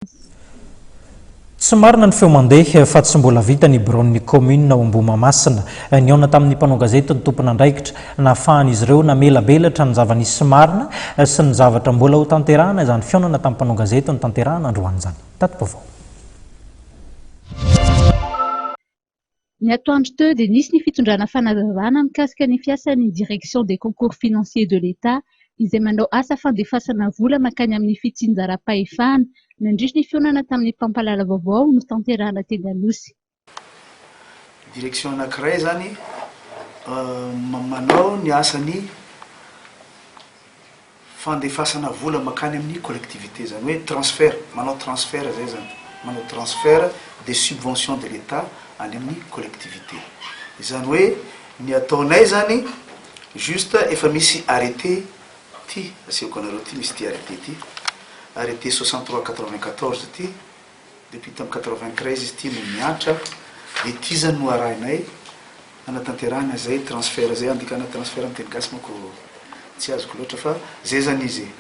Tsy marina ny feo mandeha fa tsy mbola vita ny biraon'ny kaominina ao Ambohimahamasina. Nihaona tamin'ny mpanao gazety ny tompon'andraikitra. Nahafahan'izy ireo namelabelatra ny zava-nisy marina sy ny zavatra mbola hotanterahana izany fihaonana tamin'ny mpanao gazety notanterahana androany izany. Tati-baovao. Ny atoandro teo dia nisy ny fitondrana fanazavana mikasika ny fiasan'ny Direction des concours financiers de l'Etat izay manao asa fandefasana vola mankany amin'ny fitsinjaram-pahefana nandritry ny fihaonana tamin'ny mpampahalala vaovao notanterahana teny Anosy. Direction anankiray izany manao ny asan'ny Fandefasana vola mankany amin'ny collectivité, izany hoe transfert, manao transfert zay zany, manao transfert des subventions de l'Etat any amin'ny collectivité. Izany hoe ny ataonay zany juste efa misy arrêté ty, asehoko anareo ty misy ty arrêté ty, arrêté 63 94 ty, depuis tamin'ny 93 izy ty no mihatra, de ty zany no arahinay Hanatanterahana izay transfert izay, andikana transfert amin'ny teny gasy manko tsy azoko loatra fa zay zany izy e,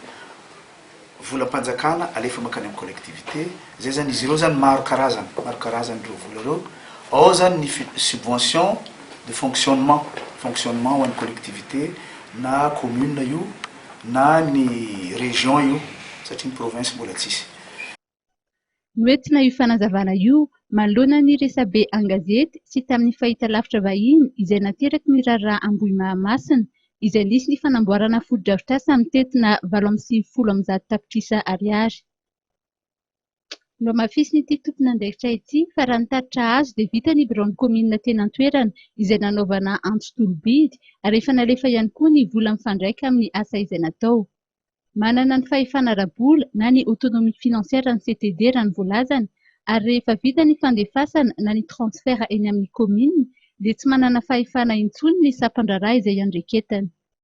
volam-panjakana alefa mankany amin'ny collectivité, zay zany izy ireo zany maro karazana, maro karazana ireo vola ireo, ao zany ny subvention de fonctionnement, fonctionnement ho an'ny collectivité na commune io na ny région io satria ny province mbola tsisy. Noentina io fanazavana io manoloana ny resabe an-gazety sy tamin'ny fahitalavitra vahiny izay nateraky ny raharaha Ambohimahamasina izay nisy ny fanamboarana fotodrafitrasa mitentina 198 tapitrisa ariary. Nohamafisin'ity tompon'andraikitra ity fa raha ny tatitra azo dia vita ny biraon'ny kaominina teny an-toerana izay nanaovana antso tolo-bidy ary efa nalefa ihany koa ny vola mifandraika amin'ny asa izay natao. Manana ny fahefana ara-bola na ny autonomie financière ny CTD raha ny voalazany ary rehefa vita ny fandefasana na ny transfert eny amin'ny kaominina dia tsy manana fahefana intsony ny sampandraharaha izay iandreketany.